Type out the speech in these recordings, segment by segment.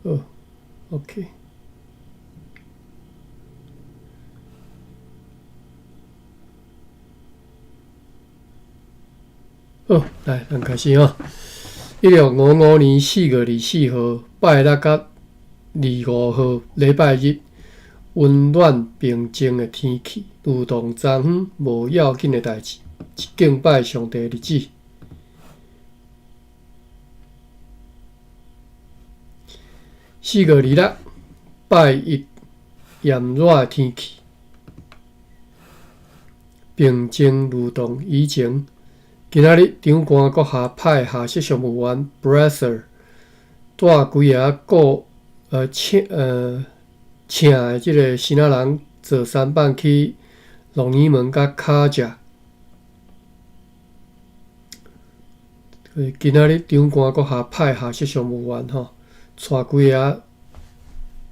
好，OK。好，來，咱開始吼。1655年4月24號，拜六佮25號，禮拜日，溫暖平靜的天氣，如同昨昏無要緊的代誌，是敬拜上帝的日子。4月26，拜一，炎熱的天氣，平靜如同以前。今仔日長官閣下派下屬商務員 Brother 帶幾个雇呃請呃請的這个生仔人坐舢舨去鹿耳門佮卡食。今仔日長官閣下派下屬商務員吼，帶幾个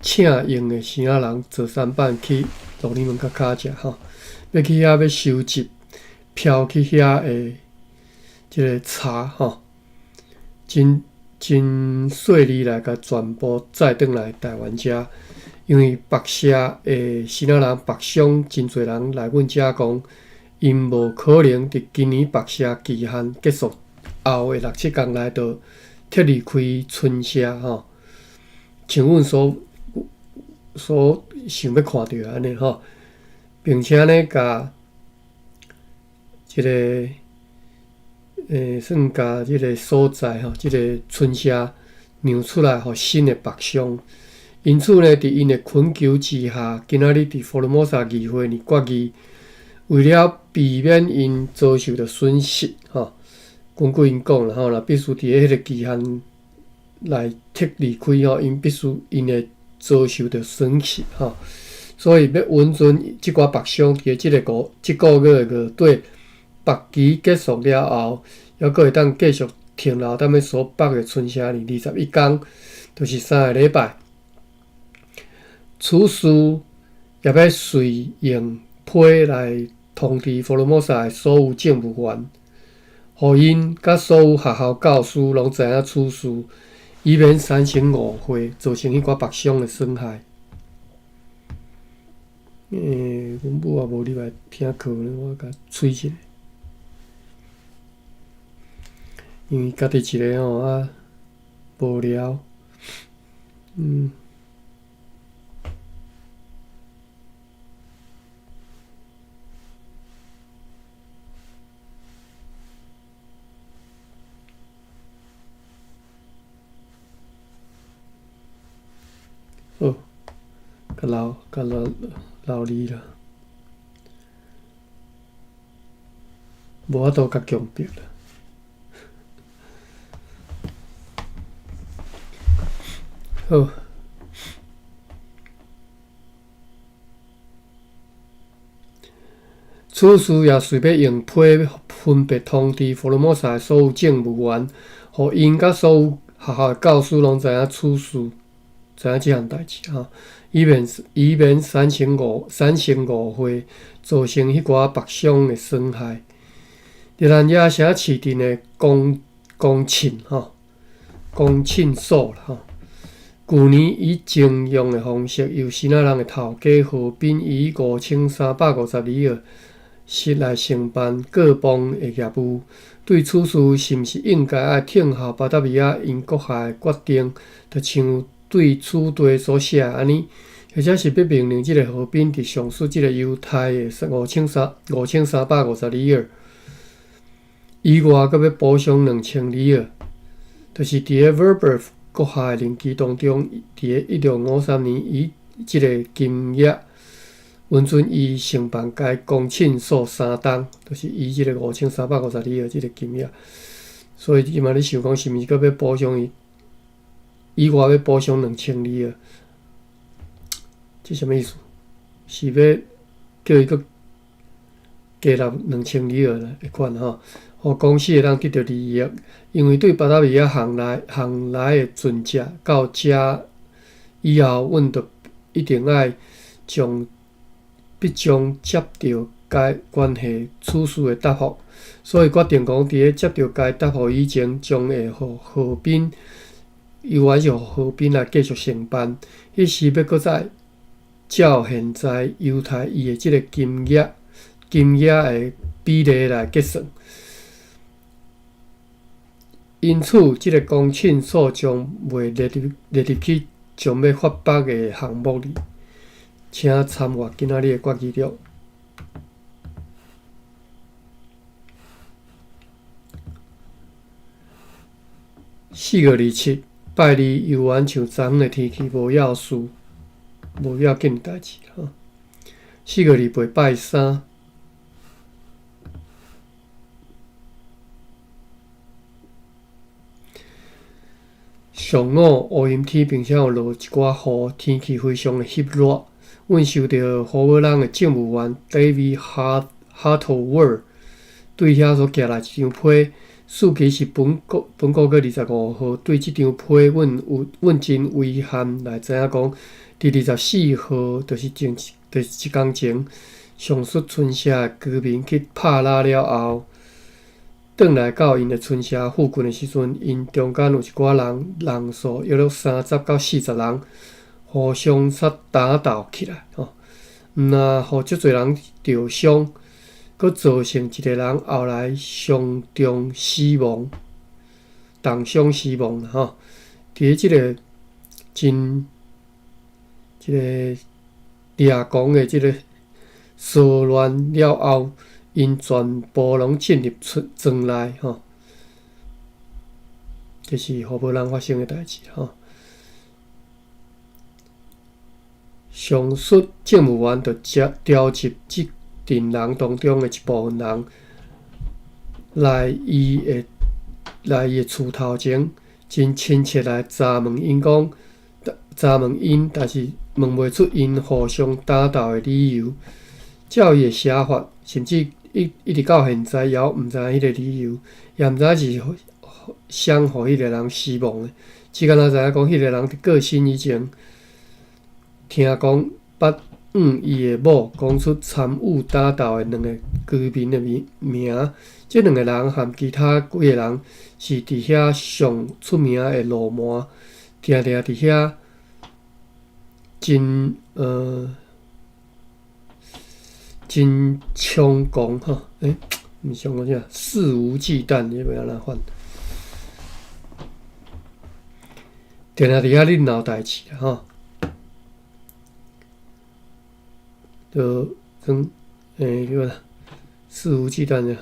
請用的生仔人坐舢舨去鹿耳門佮卡食吼，欲去遐欲收集飄去遐的這个柴吼，真真細膩來共全部載轉來台灣遮，因為北社的生仔人北鄉真濟人來阮遮講，𪜶無可能佇今年北社期限結束後的六七工內就撤離開村社吼，像阮所所想欲看著按呢吼，並且呢，共這个算共這个所在吼，這个村社讓出來予新的北鄉。因此呢，佇𪜶的懇求之下，今仔日佇福爾摩沙議會呢決議，為了避免𪜶遭受著損失吼，根據𪜶講啦吼，若必須佇彼个期限內撤離開吼，𪜶必須𪜶會遭受著損失吼。所以欲允准這寡北鄉佇這个五這个月的月底縛期結束了後，猶閣會當繼續停留踮咧所北的村社裡21工，就是3个禮拜。此事也欲隨用批來通知福爾摩沙的所有政務員，予𪜶佮所有學校教師攏知影此事，以免產生誤會，造成彼寡北鄉的損害。阮母也無入來聽課呢，我共催一下。因為家己一个吼啊無聊，好，較老較老老字啦，無法度共強迫啦。好，此事也隨欲用批分別通知福爾摩沙的所有政務員，予𪜶佮所有學校的教師攏知影此事，知影這項代誌吼，以免產生誤會，造成彼寡北鄉的損害。熱那亞城市鎮的公公慶吼，公慶所啦吼。舊年以徵用的方式，由生仔人的頭家何斌以5350里爾是來承辦過磅的業務。對此事是毋是應該愛聽候巴達維亞𪜶閣下的決定，就像對此地所寫的按呢，或者是欲命令這个何斌佇上述這个猶太的5350里爾以外，閣欲補償2000里爾，就是佇咧 Verburg 閣下的任期當中，佇咧1653年以這个金額允准伊承辦該公頃數3冬，就是以這个5350里爾這个金額。所以這擺咧想講，是毋是閣欲補償伊以外，欲補償2000里爾？這啥物意思？是欲叫伊閣加納2000里爾的款吼，予公司會當得著利益。因為對巴達維亞行來的船隻到遮以後，阮就一定愛將必將接著該關係此事的答覆，所以決定講，佇咧接著該答覆以前，將會予何斌猶原是予和平來繼續承辦。彼時欲閣再照現在猶太裔的這个金額的比例來結算。因此，這个公頃數將袂列入去將欲發表的項目裡。請參閱今仔日的決議錄。4月27，拜二，猶原像昨昏的天氣，無要事，無要緊的代誌吼。4月28，拜三。上午烏陰天，並且有落一寡雨，天氣非常的翕熱。阮收著荷伯朗的政務員 David Hartwell 對遐所寄來一張批，日期是本個月25號。對這張批，阮真遺憾來知影講，佇24號，就是前就是一工前，上述村社的居民去拍獵了後，轉來到𪜶的村社附近的時陣，𪜶中間有一寡人，人數約30到40人，互相煞打鬥起來，吼，毋但予足濟人著傷，閣造成一个人後來傷重死亡，重傷死亡啦，吼。佇咧這个真這个掠狂的這个騷亂了後，𪜶全部攏進入村莊內，吼。這是荷伯朗發生的代誌，吼。上述政務員就召集這陣人當中的一部分人來伊的厝頭前，真親切來查問𪜶講，查問𪜶，但是問袂出𪜶互相打鬥的理由。照伊的寫法，甚至一直到現在也毋知影彼个理由，也毋知是誰予彼个人死亡的。只敢若知影講，彼个人佇過身以前，聽講捌向伊的某講出參與打鬥的兩个居民的名名。這兩个人和其他幾个人是佇遐上出名的路蠻，定定佇遐真猖狂吼，毋是猖狂啥，肆無忌憚，你欲按怎翻？定定佇遐咧鬧代誌啦吼，就講叫啥？肆無忌憚的，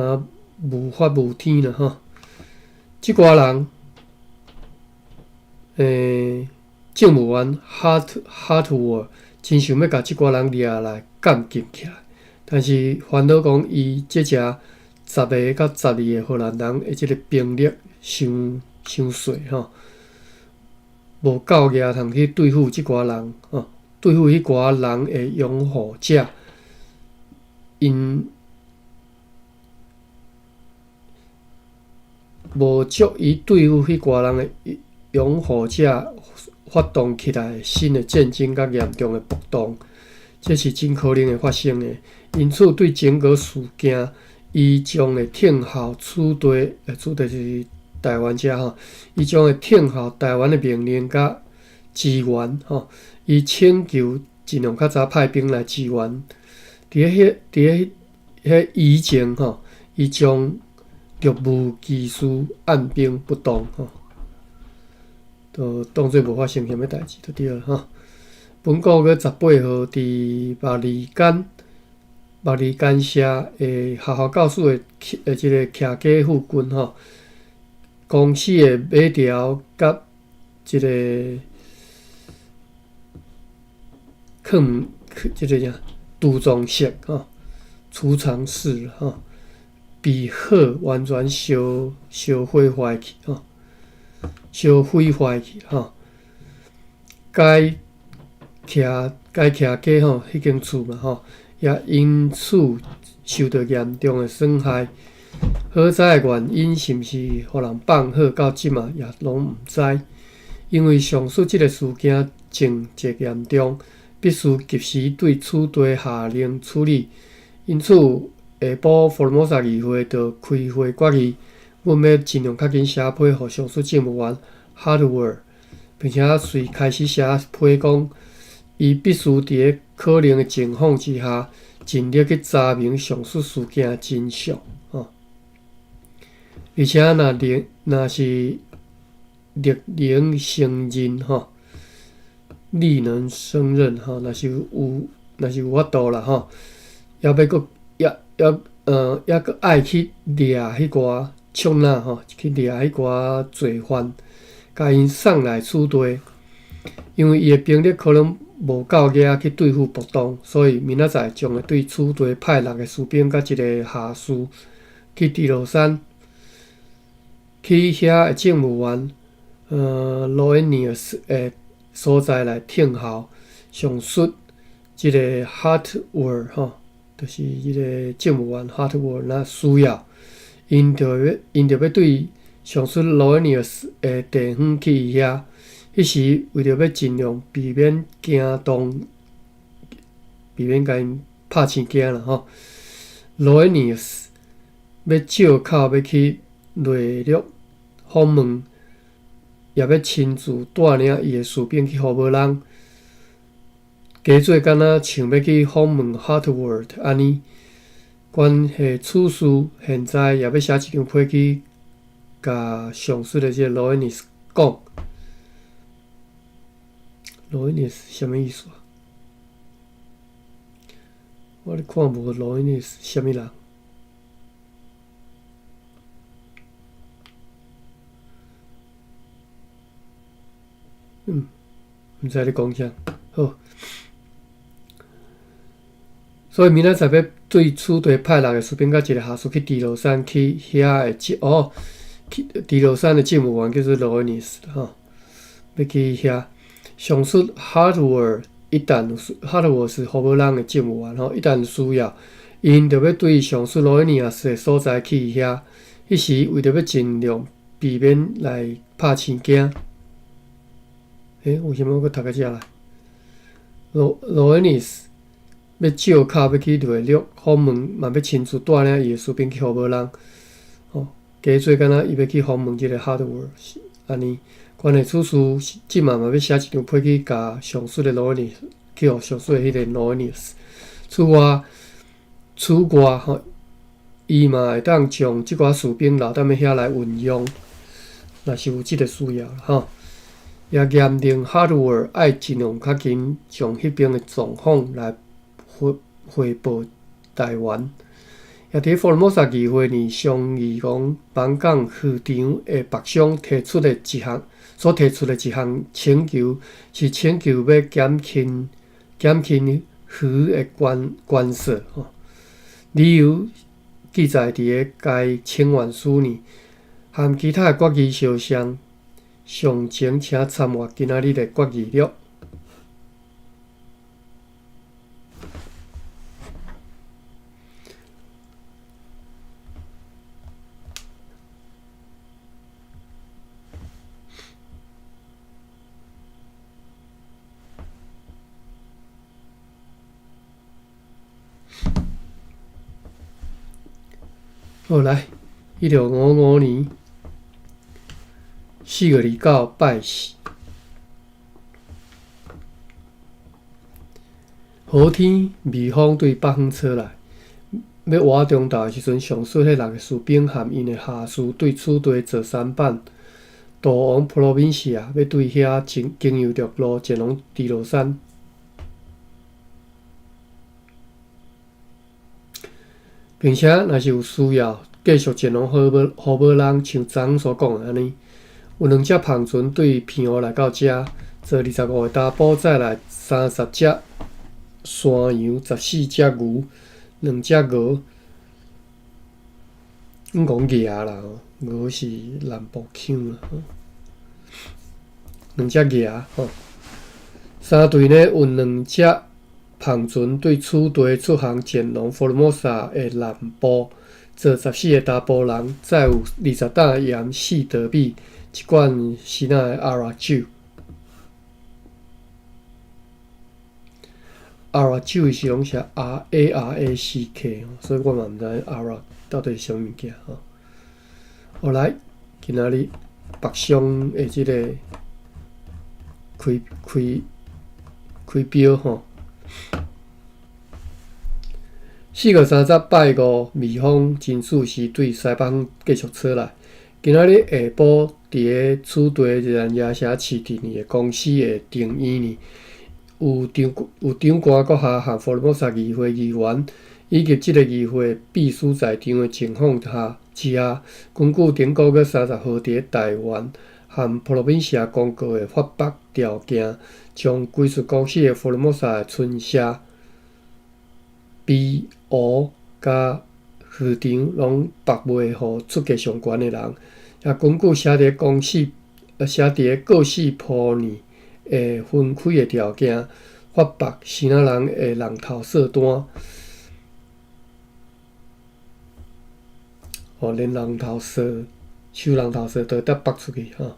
啊，無法無天啦吼。這寡人，政務員 Hartwell 真想欲共這寡人掠來監禁起來，但是煩惱講伊這遮10個到12個荷蘭人的這个兵力傷傷細吼，無夠額通去對付這寡人吼，對付彼寡人的擁護者，𪜶無足以對付彼寡人的擁護者發動起來新的戰爭佮嚴重的暴動，這是真可能會發生的。因此，對整個事件，伊將會聽候此地，此地是台灣遮吼，伊將會聽候台灣的命令佮支援吼。伊請求盡量較早派兵來支援。佇咧彼以前吼，伊將若無其事按兵不動吼，就當做無發生啥物代誌就對了吼。本個月18號，佇麥里甘社的學校教師的這个徛家附近吼，公司的馬條佮這个囥，這个啥儲藏室吼，儲藏室吼，被火完全燒毀壞去吼，燒毀壞去吼。該徛家吼，彼間厝嘛吼，也因此受到嚴重的損害。火災的原因是毋是予人放火，到這馬也攏毋知。因為上述這个事件情節嚴重，必須及時對此地下令處理。因此，下晡福爾摩沙議會就開會決議，阮欲盡量較緊寫批予上述政務員 Hartwell，並且隨開始寫批講，伊必須佇咧可能的情況之下，盡力去查明上述事件的真相。吼，而且若能若是力能勝任吼，力能勝任吼，若是有法度啦吼，猶欲閣猶猶猶閣愛去掠彼寡捉拿吼，去掠彼寡罪犯，共𪜶送來此地，因為伊的兵力可能無夠額去對付暴動，所以明仔載將會對此地派六个士兵佮一个下士去豬落山，去遐的政務員羅恩尼斯的所在來聽候上述這個 Hartwell 吼，就是這个政務員 Hartwell 若需要，𪜶就欲對上述羅恩尼斯的地方去伊遐。彼時為著欲盡量避免驚動，避免共𪜶拍生驚啦吼。羅恩尼斯欲借口欲去內陸訪問，也欲親自帶領伊的士兵去呼無人，假做敢若像欲去訪問 Hartwell 按呢。關係此事，現在也欲寫一張批去共上述的這個羅恩尼斯講。羅恩尼斯啥物意思啊？我咧看無羅恩尼斯啥物人？毋知咧講啥。好，所以明仔載欲對此地派六个士兵佮一个下士去豬落山去遐的政哦，去豬落山的政務員叫做羅恩尼斯吼，欲去遐。上述 Hartwell 一旦 Hartwell 是呼無人的政務員吼，一旦需要，𪜶就欲對上述羅恩尼斯的所在去遐。彼時為著欲盡量避免來拍生驚。為啥物我閣讀到遮來？羅恩尼斯欲借口欲去內陸訪問，嘛欲親自帶領伊的士兵去呼無人，吼，假做敢若伊欲去訪問這个 Hartwell 按呢。關係此事，這馬嘛欲寫一張批去共上述的羅恩尼斯，去予上述的彼个羅恩尼斯。此外吼，伊嘛會當將這寡士兵留踮咧遐來運用，若是有這个需要吼。也嚴令 Hartwell 愛盡量較緊將彼邊的狀況來匯報台灣。也佇福爾摩沙議會呢，商議講艋舺漁場的北商提出的一項所提出的一項請求，是請求欲減輕魚的關稅吼。理由記載佇咧該請願書呢，含其他的決議相像，詳情請參閱今仔日的決議錄。好來，1655年4月29拜四，好天微風對北方吹來，欲倚中晝的時陣，上述彼六个士兵和𪜶的下士對此地坐舢舨，渡往普羅賓西亞，欲對遐經由陸路前往豬落山。並且，若是有需要，繼續前往呼無人，像昨昏所講的按呢，有兩隻帆船對澎湖來到遮，坐25个查埔，載來30隻山羊、14隻牛、兩隻鵝。阮講鵝啦，鵝是南部腔啦，兩隻鵝吼。三隊呢有兩隻帆船對此地出航前往福爾摩沙的南部，坐14个查埔人，載有20擔鹽、4袋米、一罐新仔的阿拉酒。阿拉酒伊是攏寫 R A R A C K，所以我嘛毋知阿拉到底是啥物物件吼。好來，今仔日北上的這个開開開標吼。4月30拜五，美方真準時對西北方繼續吹來。今仔日下晡，佇个此地熱蘭遮城市鎮的公司的庭院呢，有長有長官閣下和福爾摩沙議會議員，以及這个議會秘書在場的情況下之下，根據頂個月30號佇个台灣和普羅賓西亞公告的發縛條件，將歸屬公司的福爾摩沙的村社、庇護佮漁場攏縛賣予出價上懸的人，也根據寫佇公司寫佇个告示鋪呢的分開的條件，發縛支那人的人頭稅單。哦，連人頭稅、收人頭稅都會當縛出去吼。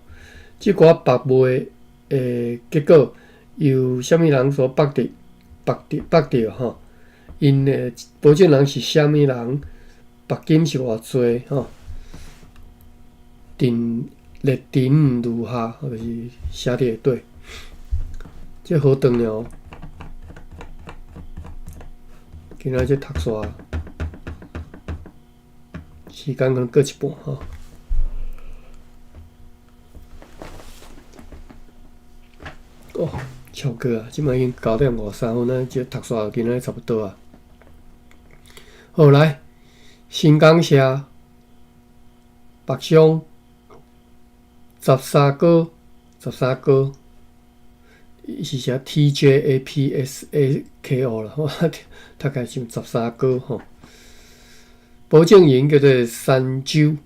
這寡縛賣的結果，由啥物人所縛著、縛著、縛著吼？𪜶的保證人是啥物人？縛金是偌濟吼？定列定如下，就是寫佇下底。這好長哦。今仔這讀煞，時間可能過一半吼。哦，超過啊！這擺已經9點53分，咱這讀煞今仔差不多啊。好來，新港社北上十三哥，十三哥，伊是寫 TJAPSAKO 啦，我讀起來像十三哥吼。保證人叫做三洲，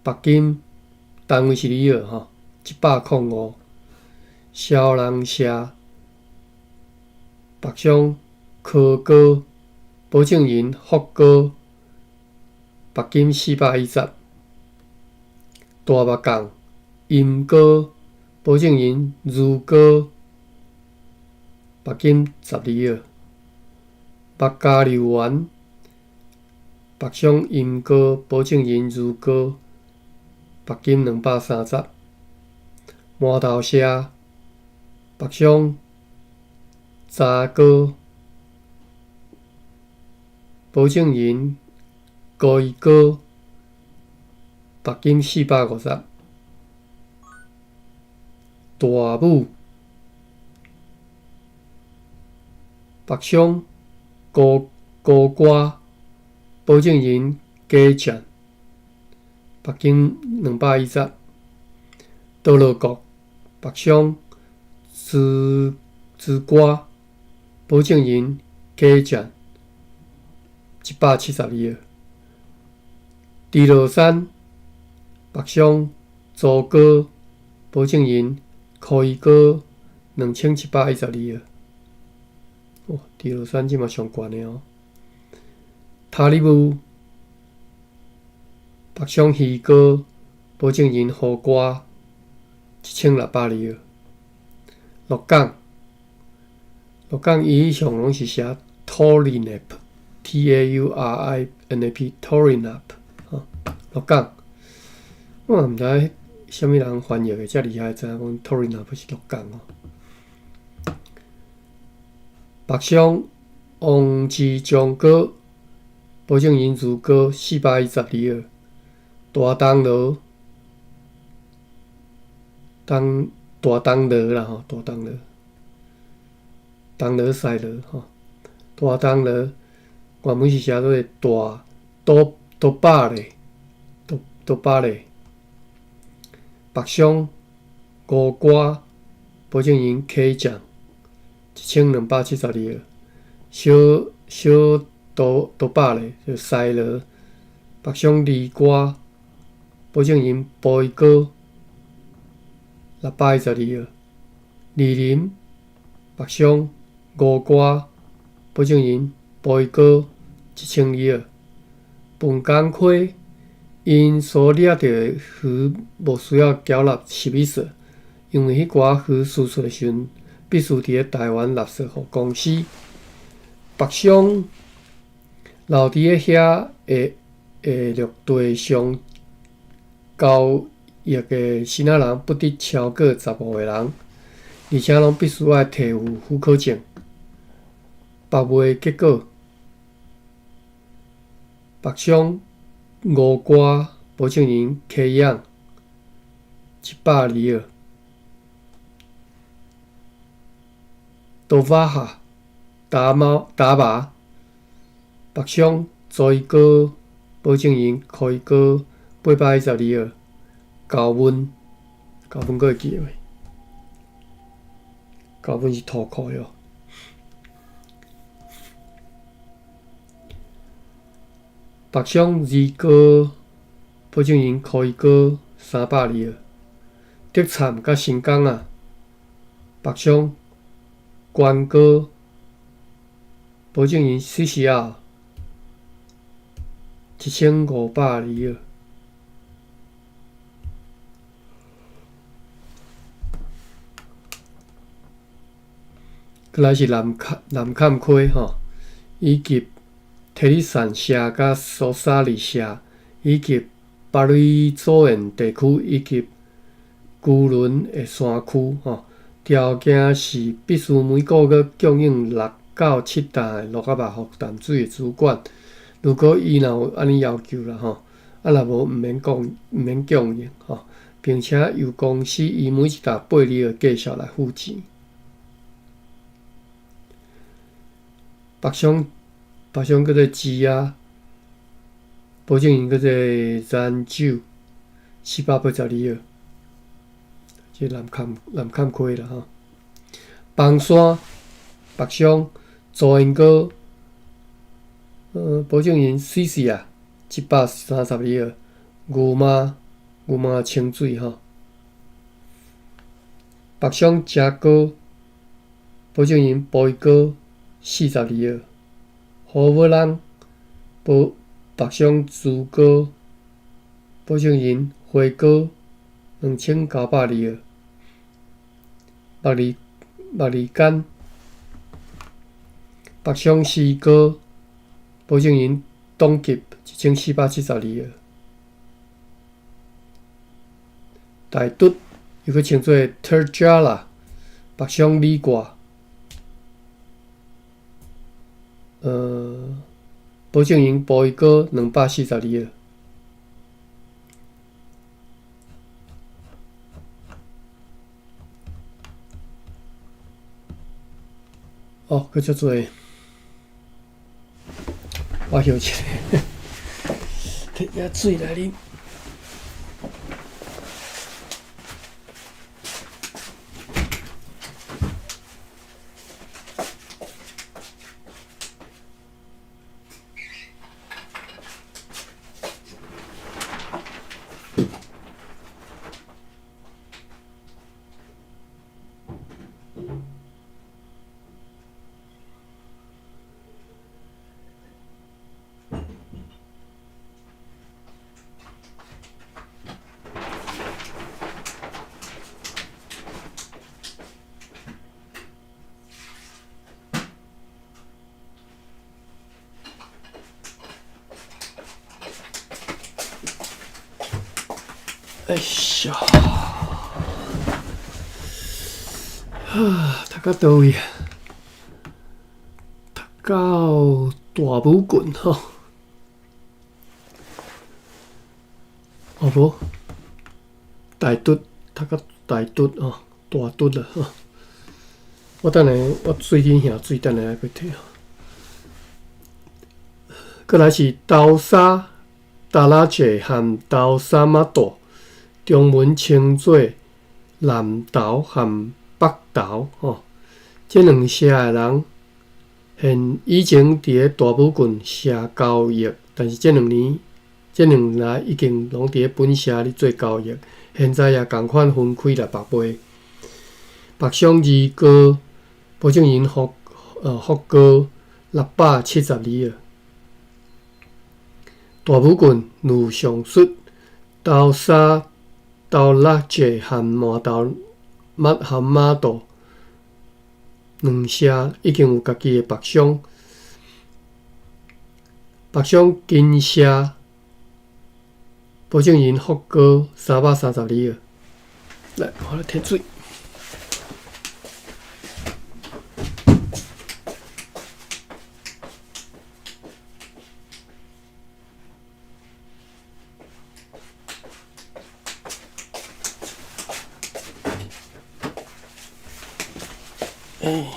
北京單位是里爾吼，105。小人社北上科哥。保證人福哥，帛金410。大目港陰哥，保證人如哥，帛金10里爾。目加柳園北上陰哥，保證人如哥，帛金230。饅頭社北上查哥。保證人高一哥，帛金450。大武北上高高歌，保證人贾將，帛金210。多羅國北上朱朱歌，保證人贾將。172。豬落山北上祖哥，保證人柯伊哥，2712。哦，豬落山這嘛上懸的哦。塔里木北上魚哥，保證人何歌，1600里。鹿港，鹿港伊向攏是寫 Taurinap。T A U R I N A P，Taurinap，吼，鹿港，我毋知啥物人翻譯的遮厲害，知影講 Taurinap 是鹿港哦。北上王之章哥，保證人如哥，412。大東螺，東大東螺啦吼，大東螺，東螺西螺吼，大東螺。原文是寫做大多多巴咧，多多巴咧。北上五歌，保證人 K 獎，1272。小小多多巴咧，就西螺。北上二歌，保證人波伊哥，612。二林北上五歌，保證人波伊哥。1000里。本港溪𪜶所掠著的魚無需要繳納十一稅，因為彼寡魚輸出的時陣，必須佇咧台灣納稅予公司。北上留佇咧遐的的陸地上交易的新仔人不得超過15个人，而且攏必須愛提有許可證。北賣結果，北上吳歌保證人溪養100里。多瓦哈達貓達麻北上朱伊哥保證人柯伊哥812。高溫高溫閣會記袂？高溫是塗褲喲。北上二哥保證人柯伊哥300里。德杉佮新港仔北上關哥保證人西西亞1500里。閣來是南崁南崁溪吼，以及提里山社佮蘇沙里社，以及巴瑞祖園地區，以及龜崙的山區吼。條件是必須每個月供應6到7擔的蘆仔肉予淡水的主管。如果伊若有按呢要求啦吼，啊若無毋免供毋免供應吼，並且由公司以每一擔8里的價數來付錢。北上北上叫做枝仔，保證人叫做咱酒，482。這南崁南崁溪啦吼。枋山北上朱英哥，保證人西西啊，132。牛媽牛媽清水吼。北上遮哥，保證人波伊哥，42。何尾人保北上朱哥，保證人辉哥，2902。麥里麥里干北上西哥，保證人董吉，1472。大拄又閣稱做 Terjala，北上李掛，保證人波伊哥，242。哦，閣遮濟，我休一下，摕遮水來啉。哎呀，啊，讀到佗位啊？讀到大武郡吼，哦無，大拄讀到大拄吼，大拄啦吼。我等下我水恁兄水，等下愛閣提吼。閣來是豆沙達拉節和豆沙馬多。中文稱做南投和北投吼，這兩社的人現以前佇咧大武郡社交易，但是這兩年、這兩年來已經攏佇咧本社咧做交易，現在也仝款分開來北賣。北上二哥保證人福福哥672。大武郡如上述，豆沙。豆拉節和麻豆馬和馬豆兩社已經有家己的北上，北上金社保保證人福哥332號。來，我來提水。欸。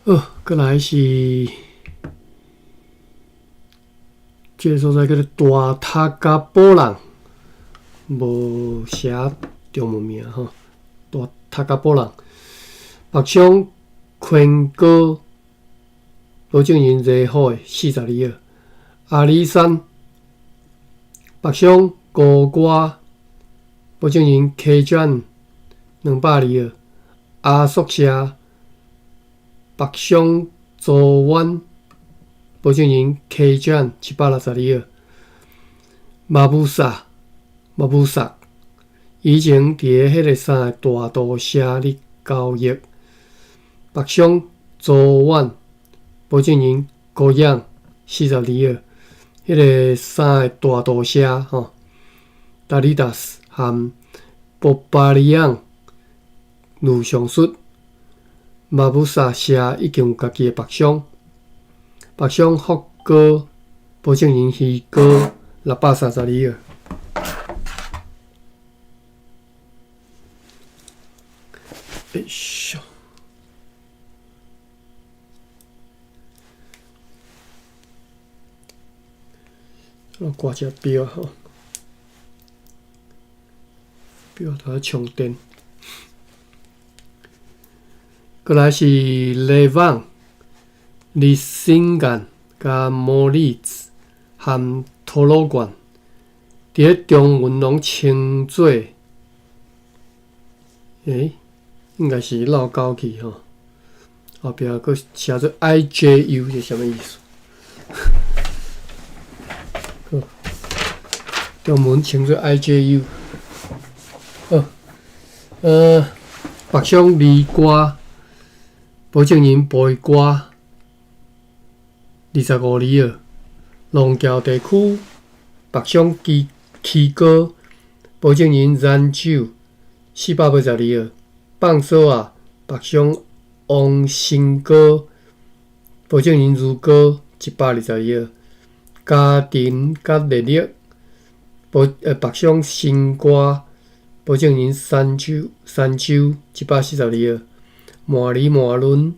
好，閣來是這个所在叫做大塔加波朗，無寫中文名吼。大塔加波朗，北上寬高，保證人熱火的42號。阿里山，北上高歌，保證人客棧202號。阿宿社。北上左灣，保證人客棧762號。馬布薩，馬布薩，以前佇咧彼个三个大都市咧交易。北上左灣，保證人高陽42號。彼个三个大都市吼，達里達斯和波巴里昂如上述。馬布薩社已經有家己的北商，北商福哥保證人希哥632號。哎咻！我掛一下錶吼，錶頭充電。閣來是雷旺、李新干、佮莫里兹和托罗冠，佇咧中文攏稱做，欸，應該是落狗去吼。後壁閣寫做 IJU 是啥物意思？好，中文稱做 IJU。好，北上離歌。保證人背歌25里號，龍橋地區北上基起高，保證人燃酒482號，放索仔北上王新高，保證人如歌122號，家庭佮熱力保北上新歌，保證人三洲三洲142號。麻里麻倫，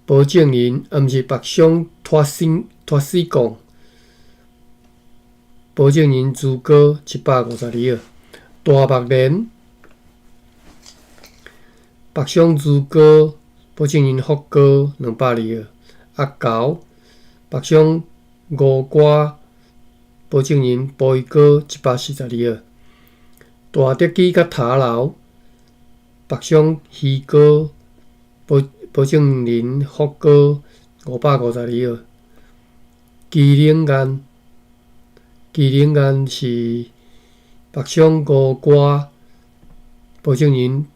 保證人，毋是北上脫新脫死貢，保證人朱哥152號，大目蓮，北上朱哥，保證人福哥202號，阿猴，北上五歌，保證人背哥142號，大德基佮塔樓。北上希哥，保保證人福哥552號，基隆岩，基隆岩是北上五歌，保證人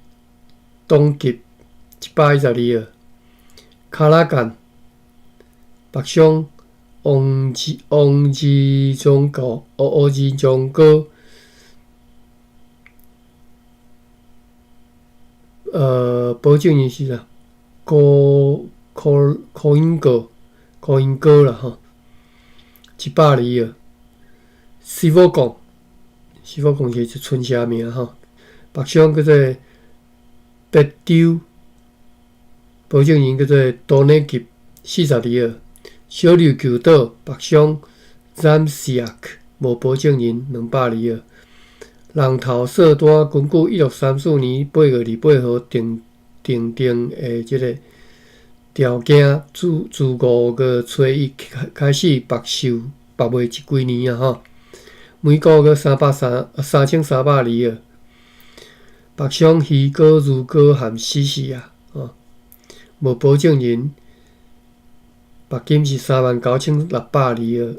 董吉112號，卡拉干，北上王志王志忠高，王志忠高。保證人是啥？柯柯柯英哥，柯英哥啦吼，102號。師傅講，師傅講是一村社名吼。北上叫做白丟，保證人叫做多內吉，42號。小琉球島北上詹西亞克，無保證人，202號。人頭稅單根據1634年8月28號訂訂定的這个條件，自自五月初一開始縛售縛賣一幾年啊吼。每股閣3303300里尔。北上鱼膏、乳膏含死死啊，吼，无保证人，罚金是39,600里尔。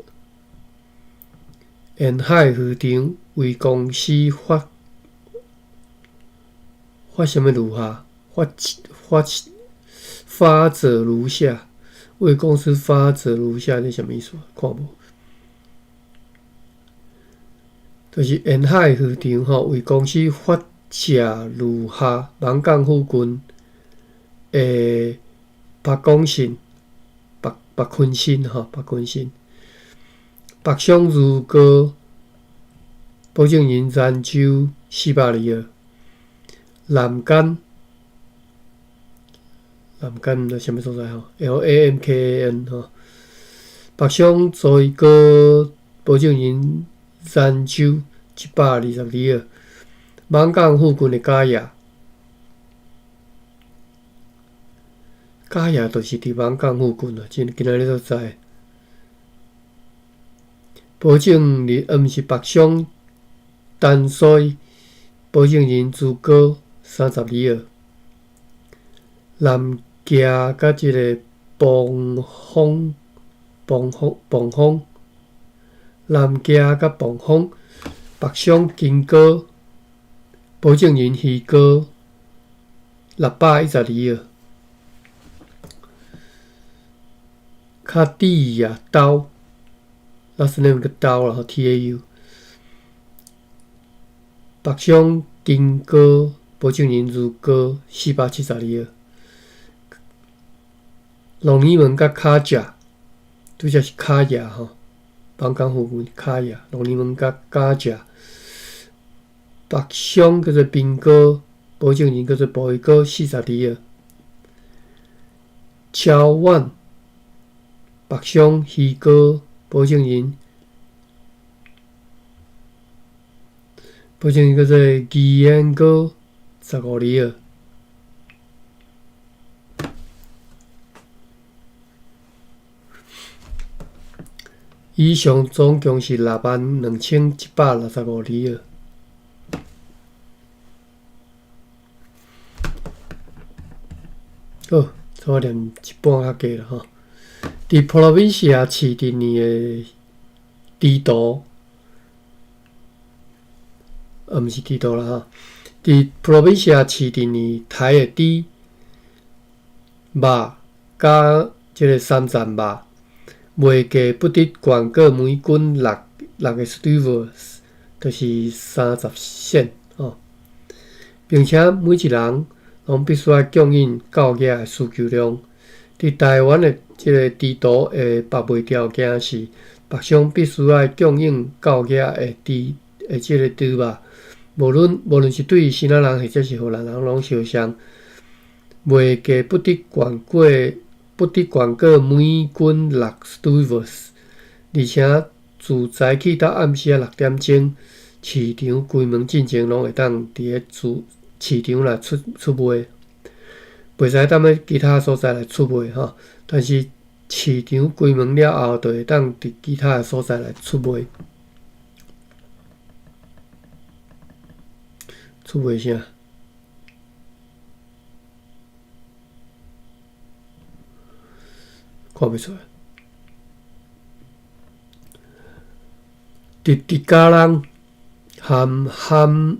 沿海渔场为公司发发啥物如下？发发发者如下，为公司发者如下，這啥物意思？看無？就是沿海漁場吼，為公司發者如下，艋舺附近的北港線、北北昆線吼，北昆線、北上如高，保證人蘭州400里爾，南竿南竿毋知啥物所在吼，LAMKAN 吼，北上最高保證人蘭州120里爾。艋舺附近的嘉義，嘉義就是佇艋舺附近啊，今今仔日才知。保證人，毋是北上丹水保證人資高30里爾。南徛佮這个暴風、暴風、暴風，南徛佮暴風，北上金高。保證人魚膏610里爾，卡蒂亞島，last name 個島啦，TAU。北上金高保證人如高470里爾。龍尼門佮卡甲，拄則是卡亞吼，艋舺附近卡亞，龍尼門佮卡甲。北上叫做賓哥，保證人叫做布衣哥，40里爾。超遠北上魚膏，保證人，保證人叫做義安哥，15里爾。以上總共是62,165里爾。好，差不多念一半較低啦吼。佇 Provincia 市鎮裡的豬肚，啊，毋是豬肚啦吼。佇 Provincia 市鎮裡刣的豬肉，佮這个三層肉，賣價不得懸過每斤六六个 stuivers，就是30仙吼。並且每一人攏必須愛供應夠額的需求量。佇台灣的這个豬肚的拍賣條件是，北商必須愛供應夠額的豬的這个豬肉，無論是對新南人或者是荷蘭人，攏相像。賣價不得懸過不得懸過每斤六 stuivers，而且自早起到暗時仔6點鐘，市場關門進前，攏會當佇咧市場來出出賣，袂使踮咧其他所在來出賣吼。但是市場關門了後，就會當佇其他的所在來出賣。出賣啥？看袂出來。佇佇嘉人含含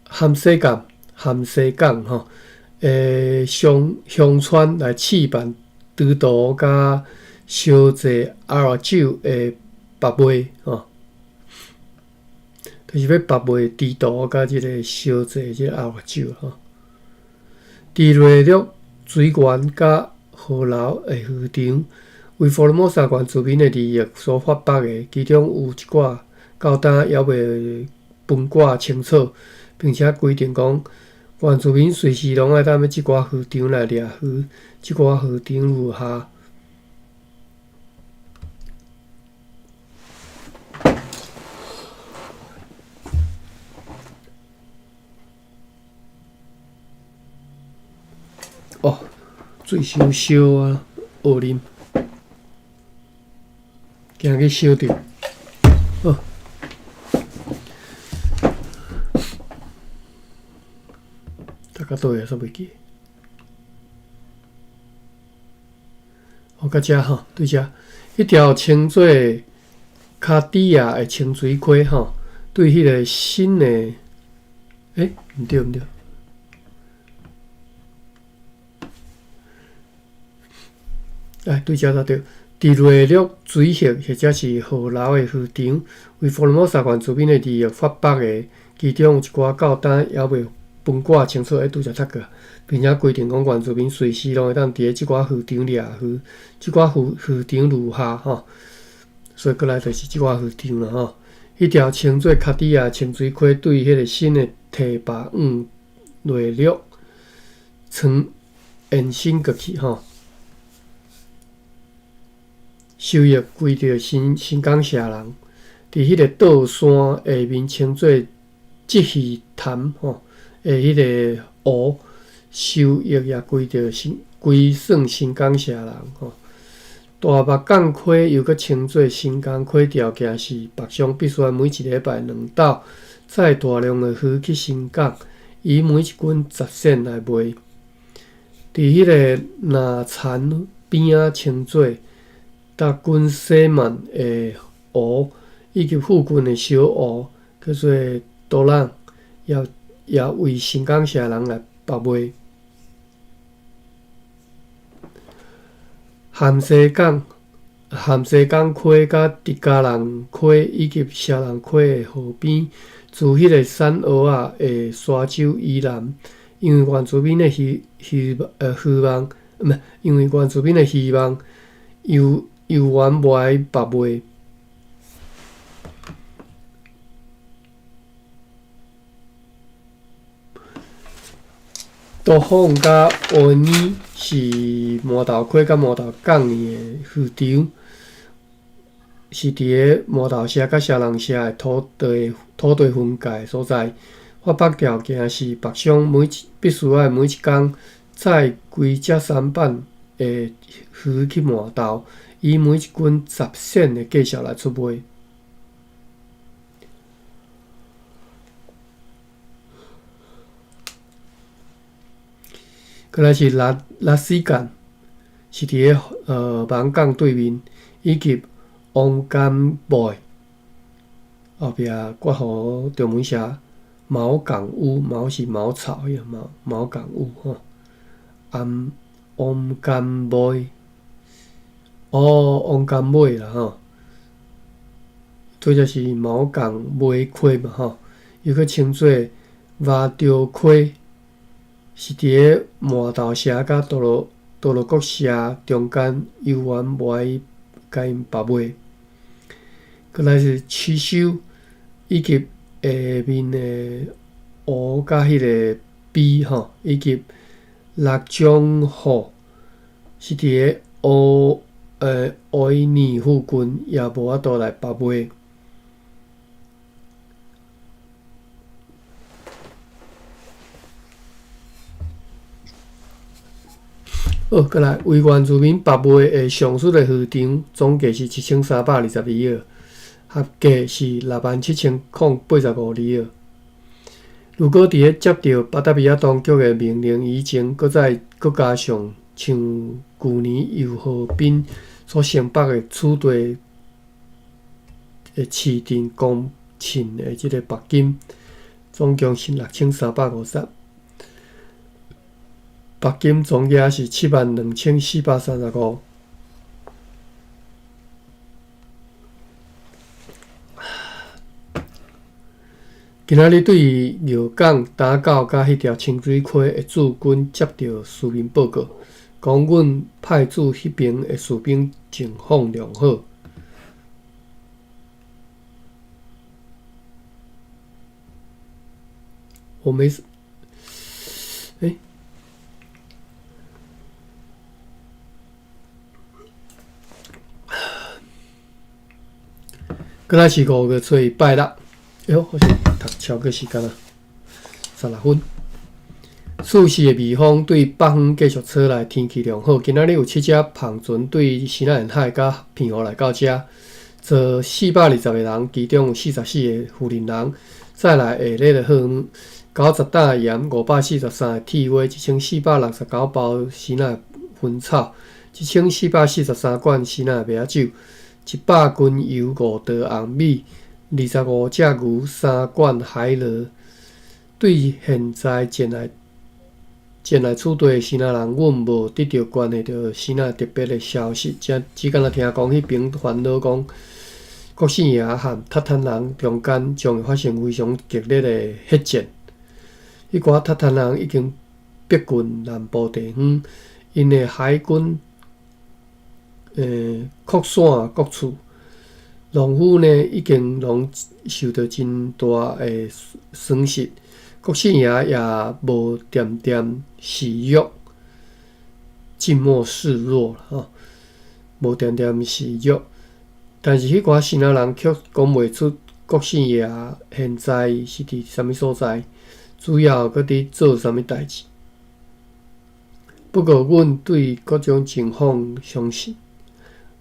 含西港。含西港吼，鄉鄉村來試辦豬肚佮燒製紅酒的拍賣吼，就是欲拍賣豬肚佮這個燒製這個紅酒吼。佇內陸水源佮河流的漁場，為福爾摩沙原住民的利益所發布的，其中有一寡到今猶未分割清楚，並且規定講，原住民隨時攏愛踮咧這寡漁場來掠魚，這寡漁場如下。哦，水傷燒啊，惡啉，驚去燒著。好。讀到佗位煞袂記。哦，到遮吼，對遮，彼條稱做卡地亞的清水溪吼，對彼个新的，欸，毋對毋對。哎，對遮才對。佇內陸水域或者是河流的漁場，為福爾摩沙原住民的利益發北的，其中有一寡到今猶未分割清楚，欸，拄才讀過，並且規定講原住民隨時攏會當佇咧這寡漁場掠魚，這寡漁漁場魚蝦吼，所以過來就是這寡漁場啦吼。彼條稱做卡地亞清水溪，對彼个新的堤壩往內陸層延伸過去吼。收益歸著新新港社人，佇彼个倒山下面稱做積魚潭吼的彼个湖，收益也歸著新歸算新港社人吼。大目港溪又閣稱做新港溪，條件是北上必須愛每一禮拜兩斗載大量的魚去新港，以每一斤10仙來賣。佇彼个南田邊仔稱做達軍西曼的湖，以及附近的小湖，叫做多朗，也也為新港社人來拍賣。咸西港、咸西港溪佮直家人溪以及社人溪的河邊，自彼个山澳仔的沙洲以南，因為原住民的希希希望，毋是因為原住民的希望，猶猶原無愛拍賣。多鳳佮烏尼是饃頭溪佮饃頭港的漁場，是佇咧饃頭社佮社人社的土地土地分界的所在。發北條件是北上每一必須愛每一工載幾隻舢板的魚去饃頭，以每一斤10仙的價數來出賣。過來是拉拉斯干，是佇咧艋港對面，以及王甘尾後壁括弧中文寫茅港屋，茅是茅草彼个茅茅港屋吼。暗王甘尾，哦，王甘尾啦吼，這就是茅港尾溪嘛吼，又閣稱做蛙钓溪。是佇咧饃頭社佮多羅多羅國社中間，猶原無愛共𪜶拍賣。過來是七修，以及下面的湖佮彼个陂吼，以及六張湖，是佇咧烏烏伊尼附近，也無法度來拍賣。好，過來為原住民拍賣的上述的漁場，總計是7322里，合計是67085里。如果佇咧接到巴達維亞當局的命令以前，閣再閣加上像舊年由河濱所承北的此地的市鎮公秤的這個帛金，總共是6350。帛金總額是72435。今仔日對廟港打狗佮彼條清水溪的駐軍接到書面報告，講阮派駐彼爿的士兵情況良好。我沒事，欸。過來是5月初一拜六，哎喲，好像讀超過時間啊，16分。四時的微風對北方繼續吹來，天氣良好。今仔日有七隻帆船對西南沿海佮澎湖來到遮，坐420個人，其中有44個婦人人。再來下禮的號90擔鹽、543个鐵鍋、1469包辛辣薰草、1443罐辛辣麥仔酒、100斤油、5袋紅米、25隻牛、3罐海螺。對現在前來此地的支那人，阮無得著關係著支那特別的消息，只敢若聽講彼爿煩惱講，國姓爺和韃靼人中間將會發生非常激烈的血戰。彼寡韃靼人已經逼近南部地方，𪜶的海軍擴散各處，農夫呢已經攏受著真大的損失。國姓爺也無恬恬示弱，靜默示弱吼，無恬恬示弱。但是彼寡支那人卻講袂出國姓爺現在是佇啥物所在，主要閣佇做啥物代誌。不過，阮對各種情況相信。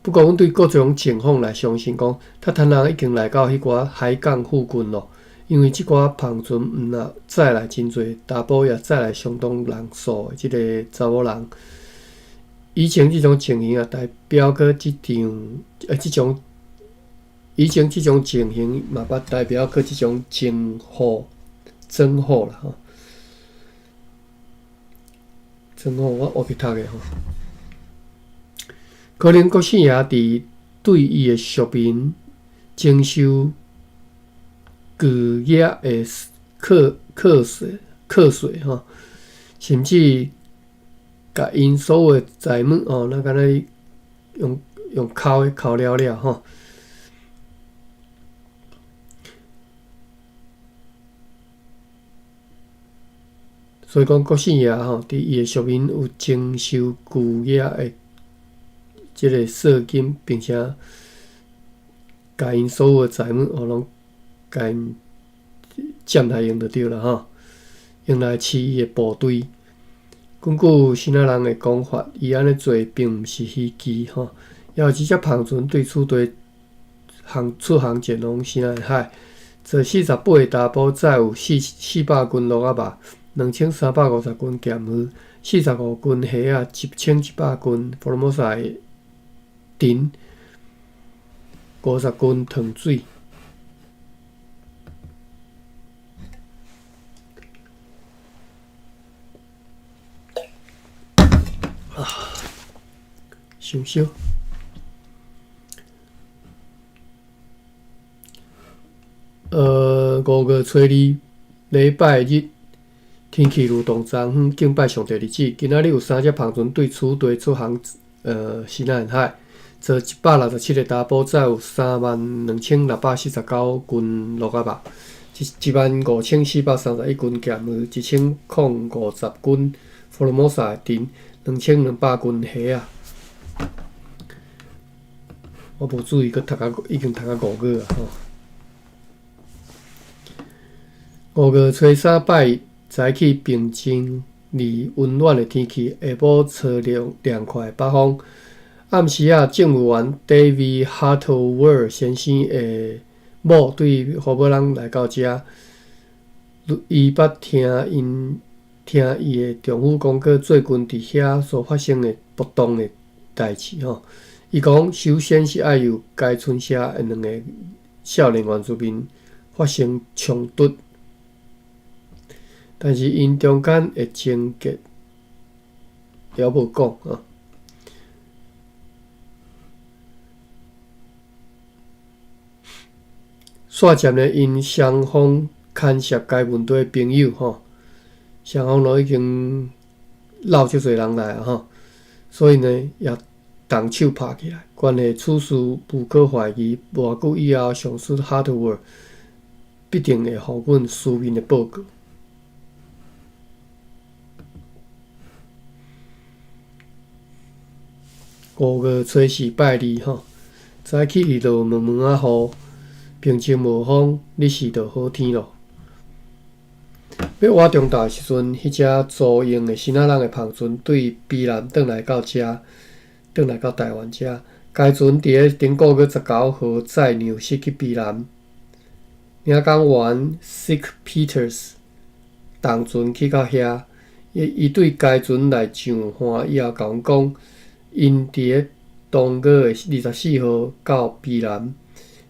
不過，阮對各種情況來相信，講韃靼人已經來到彼寡海港附近囉。因為這寡帆船毋若載來真濟查埔，也載來相當人數的這个查某人。以前這種情形也代表閣這場，這種以前這種情形嘛，捌代表閣這種情禍、增禍啦吼。增禍我學去讀的吼。可能國姓爺佇對伊的屬民徵收巨額的課稅吼，甚至共𪜶所有的財物吼，若敢若用摳的摳了了吼。所以講，國姓爺吼，佇伊的屬民有徵收巨額的這个稅金，並且共𪜶所有的財物吼，攏共𪜶佔來用就對啦吼，用來飼伊的部隊。根據支那人的講法，伊按呢做並毋是稀奇吼。也有一隻帆船對此地航出航前往西南海，坐48個查埔，載有400斤鹿仔肉、2350斤鹹魚、45斤蝦仔、1100斤福爾摩沙的腸、50斤糖水。啊，想燒。5月初2，禮拜日，天氣如同昨昏敬拜上帝日子。今仔日有三隻帆船對此地出航，西南海，坐167個查埔，載有32649斤鹿仔肉，15431斤鹹魚，1050斤福爾摩沙的腸，2200斤蝦仔。我無注意，閣讀到已經讀到5月啊！吼。5月初3拜日，早起平靜而溫暖的天氣，下晡吹涼快的北風。暗時仔，政務員 David Hartwell 先生的某對荷伯朗來到遮，伊捌聽伊的丈夫講過最近佇遐所發生的不當的代誌吼。伊講，首先是愛由該村社的兩个少年原住民發生衝突。但是𪜶中間的情節猶無講啊。煞接呢，𪜶雙方牽涉該問題的朋友吼，雙方攏已經鬧足濟人來啊吼，所以呢也動手拍起來。關係此事無可懷疑，無偌久以後，上司哈特沃爾必定會予阮書面的報告。5月初4拜二吼，早起落毛毛仔雨，平靜無風，日時就好天咯。欲倚中晝時陣，彼隻租用的支那人的帆船對卑南轉來到遮，轉來到台灣遮。該船佇咧頂個月19號載糧食去卑南。領港員 Sick Peters 同船去到遐。伊伊對該船來上岸以後，共阮講，𪜶佇咧當月的24號到卑南，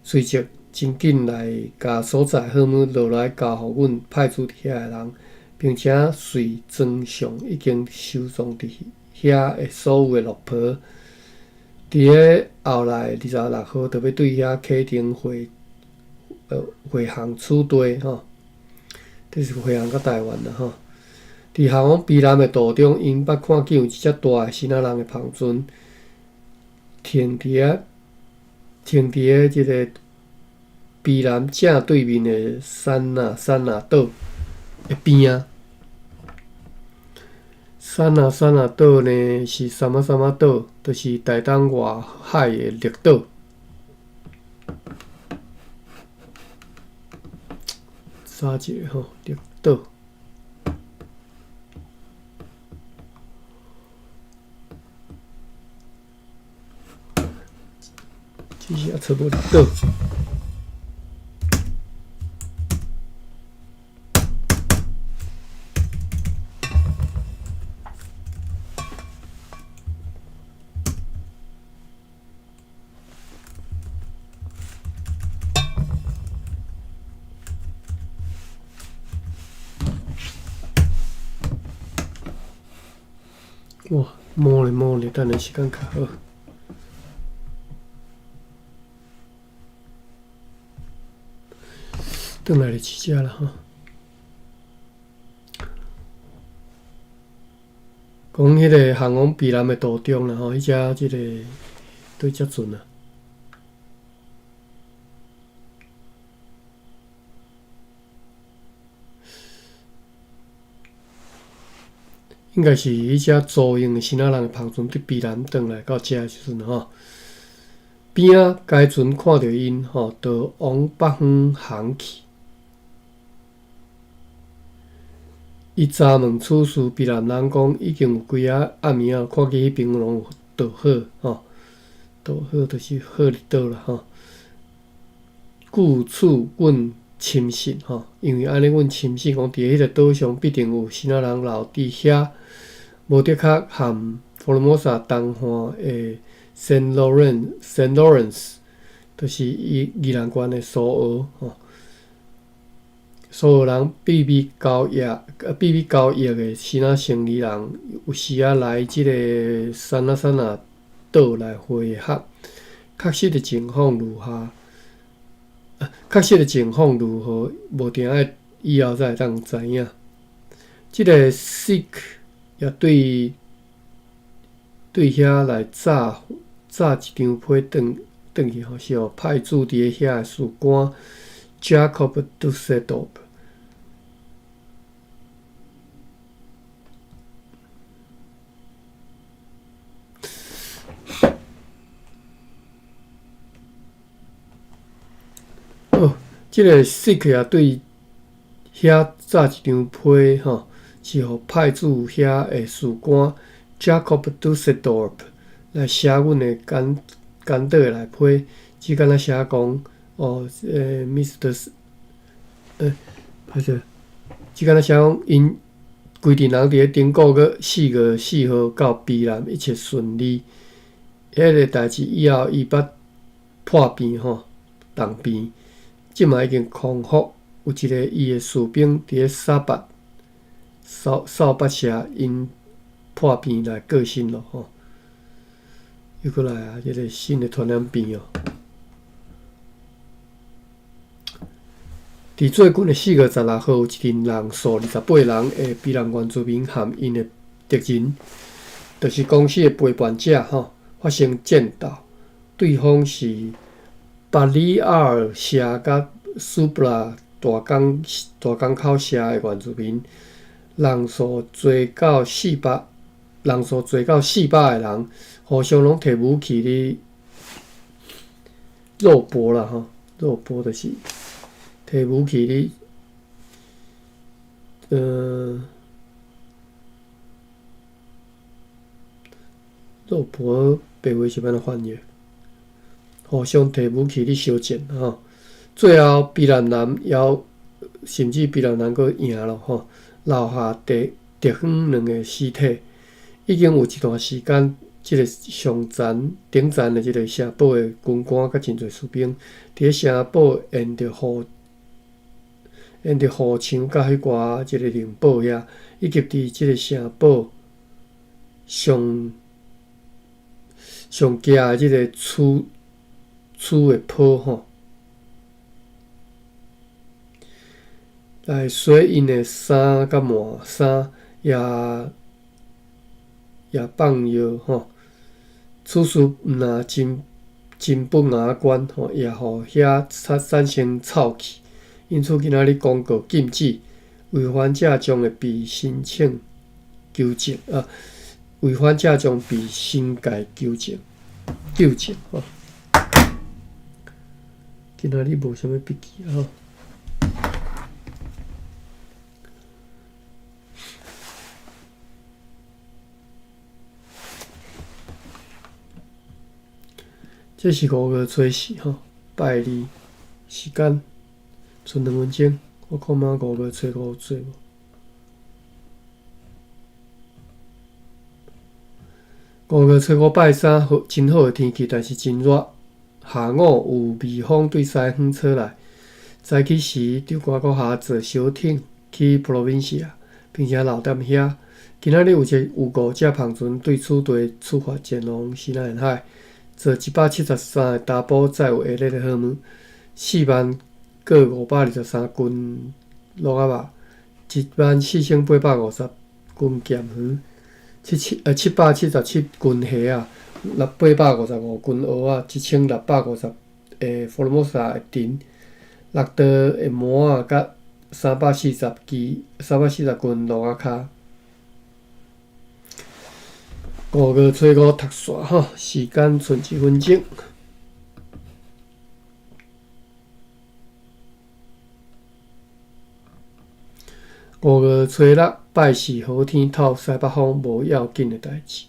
隨即真緊來共所在號碼落來交予阮派駐佇遐的人，並且隨裝上已經收藏佇遐的所有的樂袍。佇咧後來26號，就欲對遐啟程回回航此地吼，這是回航到台灣啦吼。佇航往卑南的途中，𪜶捌看見有一隻大的支那人的帆船停佇遐，停佇咧這个卑南正對面的山那山那島的邊仔。山那山那島呢是啥物啥物島？就是台東外海的綠島。查一下吼，綠島。只是猶揣無綠島。哇，摸咧摸咧，等下時間較好。轉來就佇遮啦吼。講彼个航往卑南的途中啦吼，彼隻這个佗隻船啊？應該是彼隻租用的支那人的帆船佇卑南轉來到遮的時陣吼。邊仔該船看著𪜶吼，就往北方航去。伊查問此事，卑南人講已經有幾仔暗暝仔，看見彼邊攏有導火吼，導火就是火日島啦吼。故此，阮深信吼，因為按呢，阮深信講佇彼个島上必定有支那人留佇遐，無的確和福爾摩沙東岸的聖勞倫聖勞倫斯，就是伊宜蘭縣的蘇澳吼。蘇澳人秘密交易、秘密交易的支那生意人，有時仔來這个山那山那島來會合。確實的情況如何？確實的情況如何？無定愛以後才會當知影。這个 Sick 也對對遐來紮紮一張批轉轉去吼，是予派駐佇遐的士官 Jacob Dusseldorp。哦，這个 Sick 也對遐紮一張批吼，是予派駐遐的士官 Jacob Dusseldorp 來寫阮的簡簡短的內批，只敢若寫講哦，Mr. 歹勢，只敢若寫講𪜶規陣人佇咧頂個月4月4號到卑南，一切順利。彼个代誌以後，伊捌破病吼，重病，這馬已經康復。有一个伊的士兵佇咧沙八掃掃八社，因破病來過身咯吼。又閣來啊！這个新的傳染病哦。佇最近的4月16號，有一陣人數28人的卑南原住民和𪜶的敵人，就是公司的陪伴者吼，發生戰鬥。對方是巴里亞爾社佮蘇布拉大港大港口社的原住民，人數濟到四百，人數濟到400個人，互相攏提武器咧肉搏啦吼，肉搏就是提武器咧，肉搏白話是按怎翻譯？互相提武器咧相戰吼，最後卑南人猶甚至卑南人閣贏咯吼，留下地特远兩个屍體。已經有一段時間，這个上層頂層的這个城堡的軍官佮真濟士兵，佇咧城堡沿著護沿著護牆佮彼寡這个靈堡遐，以及佇這个城堡上上崎的這个厝厝的坡吼，來洗𪜶的衫佮換衫，也也放藥吼。此事毋若真真不雅觀吼，也予遐產產生臭氣。因此今仔日公告禁止違反者將會被申請糾正啊！違反者將被申誡糾正糾正吼。今仔日無啥物筆記吼。這是5月初四吼，拜二，時間賰2分鐘，我看覓5月初五有做無？5月初五拜三，好真好的天氣，但是真熱。下午有微風對西方吹來。早起時，長官閣予坐小艇去 Provincia，並且留踮遐。今仔日有一有五隻帆船對此地出發前往西南沿海，坐173个查埔載有下熱的好物，4萬閣523斤鹿仔肉，14,850斤鹹魚，七七呃777斤蝦仔，855斤蚵仔，1,650个福爾摩沙的藤，六桌的糜仔，佮340支340斤鹿仔跤。5月初五讀煞吼，時間賰1分鐘。5月初六拜四好天透西北風，無要緊的代誌。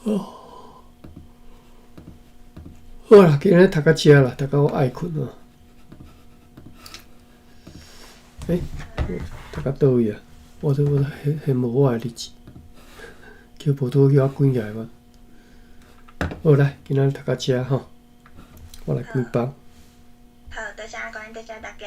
哦，好啦，今日讀到遮啦，讀到我愛睏哦。欸，讀到佗位啊？我這我彼彼無我的日子，叫無拄叫我關起來無？好來，今仔日讀到遮吼，我來關房。好，多謝阿關，多謝大家。